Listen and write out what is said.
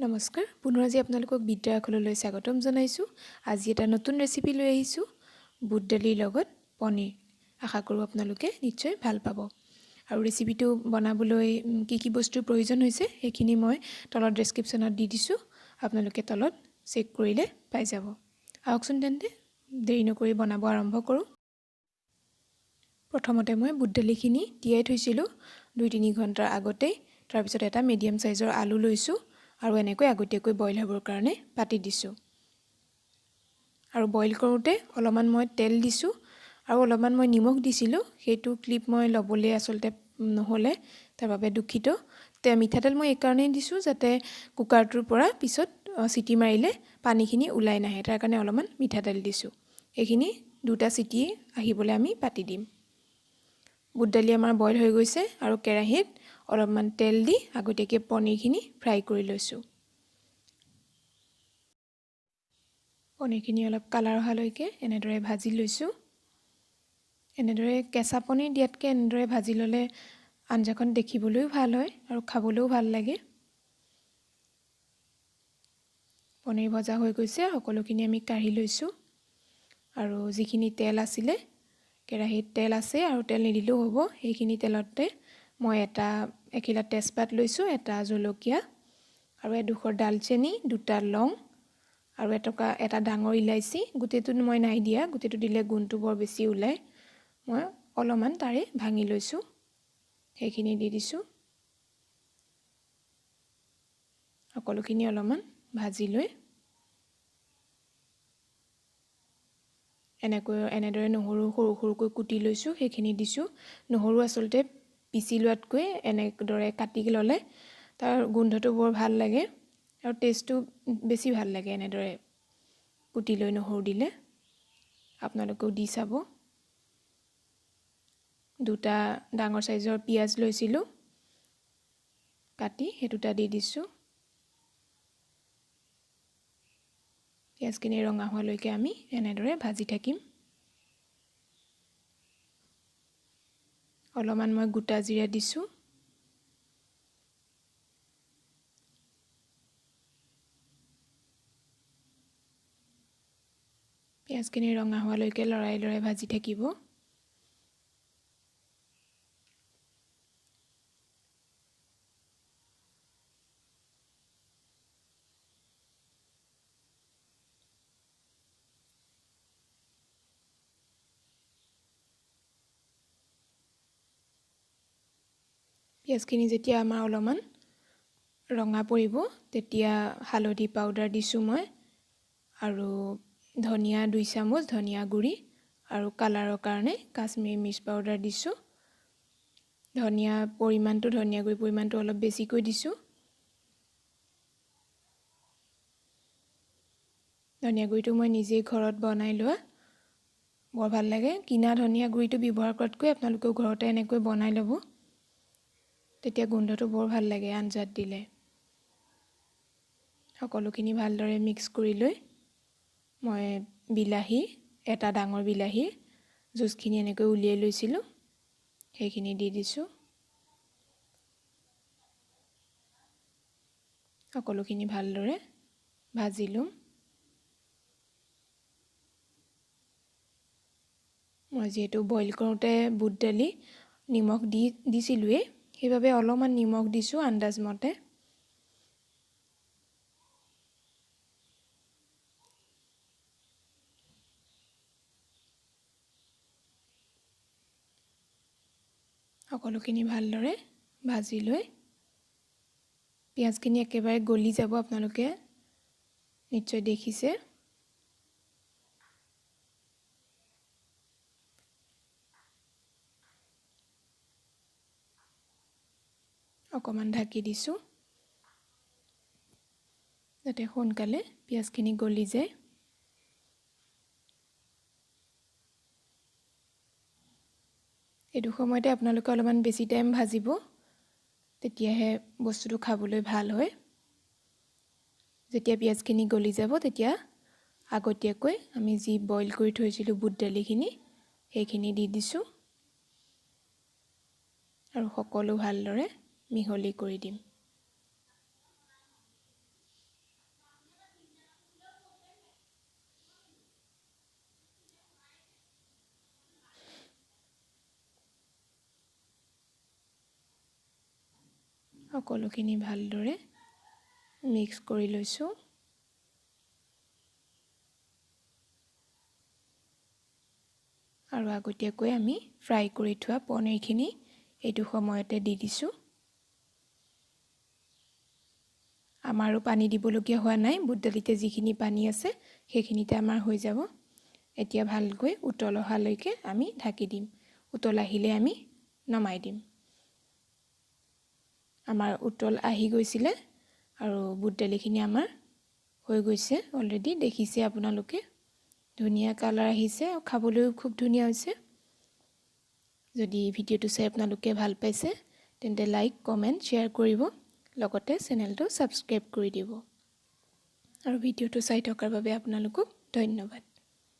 নমস্কাৰ, পুনৰ আজি আপোনালোকক বিদ্যা আখললৈ স্বাগতম জনাইছোঁ। আজি এটা নতুন ৰেচিপি লৈ আহিছোঁ, বুট দালিৰ লগত পনীৰ। আশা কৰোঁ আপোনালোকে নিশ্চয় ভাল পাব। আৰু ৰেচিপিটো বনাবলৈ কি কি বস্তুৰ প্ৰয়োজন হৈছে সেইখিনি মই তলত ডেছক্ৰিপশ্যনত দি দিছোঁ, আপোনালোকে তলত চেক কৰিলে পাই যাব। আহকচোন তেন্তে দেৰি নকৰি বনাব আৰম্ভ কৰোঁ। প্ৰথমতে মই বুট দালিখিনি তিয়াই থৈছিলোঁ 2-3 ঘণ্টাৰ আগতেই। তাৰপিছত এটা মিডিয়াম চাইজৰ আলু লৈছোঁ আৰু এনেকৈ আগতীয়াকৈ বইল হ'বৰ কাৰণে পাতি দিছোঁ। আৰু বইল কৰোঁতে অলপমান মই তেল দিছোঁ আৰু অলপমান মই নিমখ দিছিলোঁ। সেইটো ক্লিপ মই ল'বলৈ আচলতে নহ'লে, তাৰ বাবে দুখিত। মিঠাতেল মই এইকাৰণেই দিছোঁ যাতে কুকাৰটোৰ পৰা পিছত চিটি মাৰিলে পানীখিনি ওলাই নাহে, তাৰ কাৰণে অলপমান মিঠাতেল দিছোঁ। এইখিনি 2টা চিটি আহিবলৈ আমি পাতি দিম। বুট দালি আমাৰ বইল হৈ গৈছে আৰু কেৰাহীত অলপমান তেল দি আগতীয়াকৈ পনীৰখিনি ফ্ৰাই কৰি লৈছোঁ। পনীৰখিনি অলপ কালাৰ অহালৈকে এনেদৰে ভাজি লৈছোঁ। এনেদৰে কেঁচা পনীৰ দিয়াতকৈ এনেদৰে ভাজি ল'লে আঞ্জাখন দেখিবলৈও ভাল হয় আৰু খাবলৈও ভাল লাগে। পনীৰ ভজা হৈ গৈছে, সকলোখিনি আমি কাঢ়ি লৈছোঁ। আৰু যিখিনি তেল আছিলে, কেৰাহীত তেল আছে আৰু তেল নিদিলেও হ'ব, সেইখিনি তেলতে মই এখিলা তেজপাত লৈছোঁ, এটা জলকীয়া আৰু এডোখৰ ডালচেনি, 2টা লং আৰু এটা ডাঙৰ ইলাচি। গোটেইটো মই নাই দিয়া, গোটেইটো দিলে গোন্ধটো বৰ বেছি ওলায়। মই অলপমান তাৰে ভাঙি লৈছোঁ, সেইখিনি দি দিছোঁ। সকলোখিনি অলপমান ভাজি লৈ এনেদৰে নহৰু সৰু সৰুকৈ কুটি লৈছোঁ, সেইখিনি দিছোঁ। নহৰু আচলতে পিচি লোৱাতকৈ এনেদৰে কাটি ল'লে তাৰ গোন্ধটো বৰ ভাল লাগে আৰু টেষ্টটো বেছি ভাল লাগে এনেদৰে কুটি লৈ নহৰু দিলে। আপোনালোকেও দি চাব। 2টা ডাঙৰ চাইজৰ পিঁয়াজ লৈছিলোঁ কাটি, সেই 2টা দি দিছোঁ। পিঁয়াজখিনি ৰঙা হোৱালৈকে আমি এনেদৰে ভাজি থাকিম। অলপমান মই গোটা জিৰা দিছোঁ। পিঁয়াজখিনি ৰঙা হোৱালৈকে লৰাই লৰাই ভাজি থাকিব। পিঁয়াজখিনি যেতিয়া আমাৰ অলপমান ৰঙা পৰিব তেতিয়া হালধি পাউডাৰ দিছোঁ মই আৰু ধনিয়া 2 চামুচ ধনিয়া গুড়ি আৰু কালাৰৰ কাৰণে কাশ্মীৰী মিৰ্চ পাউডাৰ দিছোঁ। ধনিয়া গুড়িৰ পৰিমাণটো অলপ বেছিকৈ দিছোঁ। ধনিয়া গুড়িটো মই নিজেই ঘৰত বনাই লোৱা, বৰ ভাল লাগে। কিনা ধনিয়া গুড়িটো ব্যৱহাৰ কৰাতকৈ আপোনালোকেও ঘৰতে এনেকৈ বনাই ল'ব, তেতিয়া গোন্ধটো বৰ ভাল লাগে আঞ্জাত দিলে। সকলোখিনি ভালদৰে মিক্স কৰি লৈ মই এটা ডাঙৰ বিলাহীৰ জুচখিনি এনেকৈ উলিয়াই লৈছিলোঁ, সেইখিনি দি দিছোঁ। সকলোখিনি ভালদৰে ভাজি ল'ম। মই যিহেতু বইল কৰোঁতে বুট দালি নিমখ দিছিলোঁৱেই, সেইবাবে অলপমান নিমখ দিছোঁ আন্দাজমতে। সকলোখিনি ভালদৰে ভাজি লৈ পিঁয়াজখিনি একেবাৰে গলি যাব, আপোনালোকে নিশ্চয় দেখিছে। অকণমান ঢাকি দিছোঁ যাতে সোনকালে পিঁয়াজখিনি গলি যায়। এইটো সময়তে আপোনালোকে অলপমান বেছি টাইম ভাজিব, তেতিয়াহে বস্তুটো খাবলৈ ভাল হয়। যেতিয়া পিঁয়াজখিনি গলি যাব তেতিয়া আগতীয়াকৈ আমি যি বইল কৰি থৈছিলোঁ বুট দালিখিনি সেইখিনি দি দিছোঁ আৰু সকলো ভালদৰে মিহলি কৰি দিম। সকলোখিনি ভালদৰে মিক্স কৰি লৈছোঁ। আৰু আগতীয়াকৈ আমি ফ্ৰাই কৰি থোৱা পনীৰখিনি এইটো সময়তে দি দিছোঁ। আমাৰো পানী দিবলগীয়া হোৱা নাই, বুট দালিতে যিখিনি পানী আছে সেইখিনিতে আমাৰ হৈ যাব। এতিয়া ভালকৈ উতল অহালৈকে আমি ঢাকি দিম। উতল আহিলে আমি নমাই দিম। আমাৰ উতল আহি গৈছিলে আৰু বুট দালিখিনি আমাৰ হৈ গৈছে অলৰেডি, দেখিছে আপোনালোকে ধুনীয়া কালাৰ আহিছে আৰু খাবলৈও খুব ধুনীয়া হৈছে। যদি ভিডিঅ'টো চাই আপোনালোকে ভাল পাইছে তেন্তে লাইক, কমেণ্ট, শ্বেয়াৰ কৰিব, লগতে চেনেলটো ছাবস্ক্ৰাইব কৰি দিব। আৰু ভিডিঅ'টো চাই থকাৰ বাবে আপোনালোকক ধন্যবাদ।